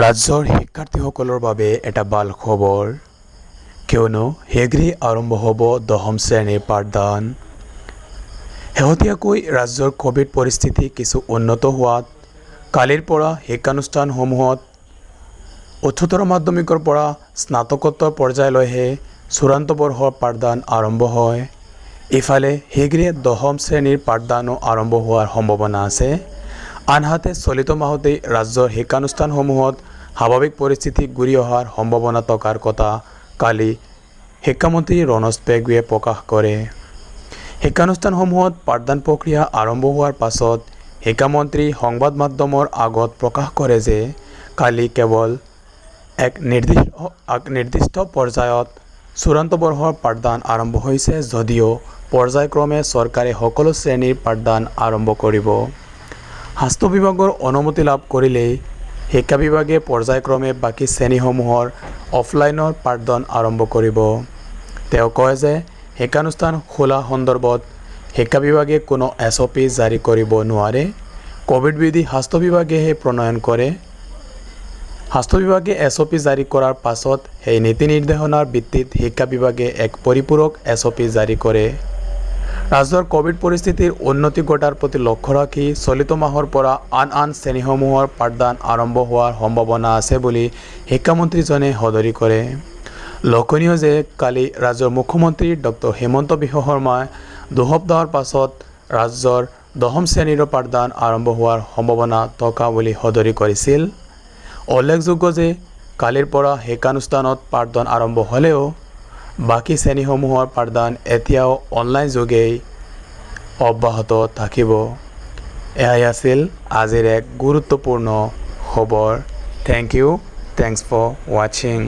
ৰাজ্যৰ শিক্ষাৰ্থীসকলৰ বাবে এটা ভাল খবৰ, কিয়নো শীঘ্ৰেই আৰম্ভ হ'ব দশম শ্ৰেণীৰ পাঠদান। শেহতীয়াকৈ ৰাজ্যৰ ক'ভিড পৰিস্থিতি কিছু উন্নত হোৱাত কালিৰ পৰা শিক্ষানুষ্ঠানসমূহত উচ্চতৰ মাধ্যমিকৰ পৰা স্নাতকোত্তৰ পৰ্যায়লৈহে চূড়ান্ত বৰ্ষৰ পাঠদান আৰম্ভ হয়। ইফালে শীঘ্ৰে দশম শ্ৰেণীৰ পাঠদানো আৰম্ভ হোৱাৰ সম্ভাৱনা আছে। আনহাতে চলিত মাহতেই ৰাজ্যৰ শিক্ষানুষ্ঠানসমূহত স্বাভাৱিক পৰিস্থিতি ঘূৰি অহাৰ সম্ভাৱনা থকাৰ কথা কালি শিক্ষামন্ত্ৰী ৰণোজ পেগুৱে প্ৰকাশ কৰে। শিক্ষানুষ্ঠানসমূহত পাঠদান প্ৰক্ৰিয়া আৰম্ভ হোৱাৰ পাছত শিক্ষামন্ত্ৰী সংবাদ মাধ্যমৰ আগত প্ৰকাশ কৰে যে কালি কেৱল এক নিৰ্দিষ্ট পৰ্যায়ত চূড়ান্ত বৰ্ষৰ পাঠদান আৰম্ভ হৈছে যদিও পৰ্যায়ক্ৰমে চৰকাৰে সকলো শ্ৰেণীৰ পাঠদান আৰম্ভ কৰিব। স্বাস্থ্য বিভাগৰ অনুমতি লাভ কৰিলেই শিক্ষা বিভাগে পৰ্যায়ক্ৰমে বাকী শ্ৰেণীসমূহৰ অফলাইনৰ পাঠদান আৰম্ভ কৰিব। তেওঁ কয় যে শিক্ষানুষ্ঠান খোলা সন্দৰ্ভত শিক্ষা বিভাগে কোনো এছঅ'পি জাৰি কৰিব নোৱাৰে। ক'ভিড বিধি স্বাস্থ্য বিভাগেহে প্ৰণয়ন কৰে। স্বাস্থ্য বিভাগে এছঅ'পি জাৰি কৰাৰ পাছত সেই নীতি নিৰ্দেশনাৰ ভিত্তিত শিক্ষা বিভাগে এক পৰিপূৰক এছঅ'পি জাৰি কৰে। ৰাজ্যৰ ক'ভিড পৰিস্থিতিৰ উন্নতি ঘটাৰ প্ৰতি লক্ষ্য ৰাখি চলিত মাহৰ পৰা আন আন শ্ৰেণীসমূহৰ পাঠদান আৰম্ভ হোৱাৰ সম্ভাৱনা আছে বুলি শিক্ষামন্ত্ৰীজনে সদৰি কৰে। লক্ষণীয় যে কালি ৰাজ্যৰ মুখ্যমন্ত্ৰী ডক্টৰ হিমন্ত বিশ্ব শৰ্মাই 2 সপ্তাহৰ পাছত ৰাজ্যৰ দশম শ্ৰেণীৰো পাঠদান আৰম্ভ হোৱাৰ সম্ভাৱনা থকা বুলি সদৰি কৰিছিল। উল্লেখযোগ্য যে কালিৰ পৰা শিক্ষানুষ্ঠানত পাঠদান আৰম্ভ হ'লেও বাকী শ্ৰেণীসমূহৰ পাঠদান এতিয়াও অনলাইন যোগেই অব্যাহত থাকিব। এয়াই আছিল আজিৰ এক গুৰুত্বপূৰ্ণ খবৰ। Thank you, thanks for watching.